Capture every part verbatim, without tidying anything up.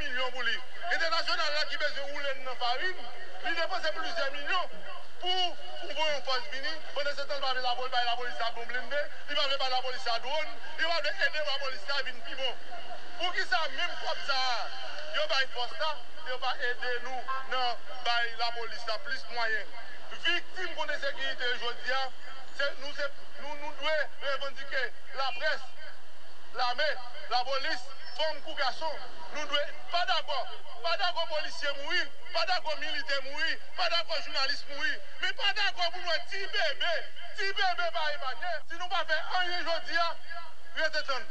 milyon pou li. Entènasyonal la ki bezwen woule n nan farin, li depanse plizyè milyon pou, pou voye yon fòs vini. Pandan se tan, li pa vle lapo-, bay lapolis la bon blende, li pa vle bay lapolis la dwòn, li pa vle ede lapolis la vin pi bon. Poukisa menm kòb sa a yo bay fòs la, yo pa ede nou nan bay lapolis la plis mwayen? Viktim kont ensekirite jodi a, se, nou, se, nou, nou dwe revandike. Laprès, lame, lapolis, fanm kou gason, nou dwe pa dakò. Pa dakò polisye mouri, pa dakò militè mouri, pa dakò jounalis mouri, men pa dakò pou n wè ti bebe, ti bebe pa epanye. Si nou pa fè anyen jodi a, rete tann.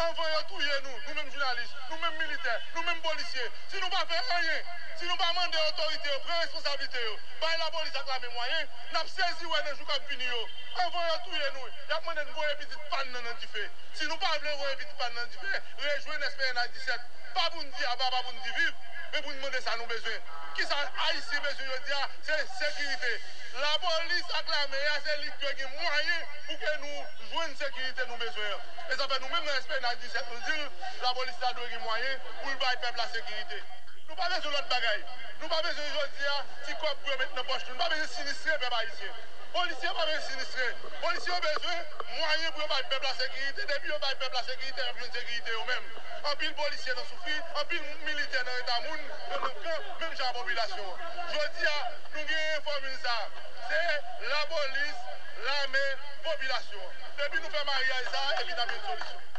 Anvan yo touye nou, nou menm jounalis, nou menm militè, nou menm polisye, si nou pa fè anyen, si nou pa mande otorite yo pran responsablite yo, bay lapolis ak lame mwayen, n ap sezi wè nan jou k ap vini yo. Anvan yo touye nou, y ap mande n voye pitit pa n nan nan dife. Si nou pa vle voye pitit pa n nan dife, rejwenn S P N H disèt. Pa pou n di aba, pa pou n di viv, men pou n mande sa nou bezwen. Kisa Ayisyen bezwen jodi a? Se sekirite. Lapolis ak lame a, se li ki dwe gen mwayen pou ke nou jwenn sekirite nou bezwen an. E sa fè nou menm nan S P N H disèt, nou di l, lapolis la dwe gen mwayen pou l bay pèp la sekirite. Nou pa bezwen lòt bagay. Nou pa bezwen jodi a ti kòb pou yo met nan pòch nou. Nou pa bezwen sinistre pèp ayisyen. Polisye yo pa bezwen sinistre. Polisye yo bezwen mwayen pou yo bay pèp la sekirite. Depi yo bay pèp la sekirite, y ap jwenn sekirite yo menm. Anpil polisye nan soufri, anpil militè nan eta moun, yo nan kan, menm jan ak popilasyon an. Jodi a, nou genyen fòmil sa a. Se lapolis, lame, popilasyon an. Depi nou fè maryaj sa a, epi n ap jwenn solisyon.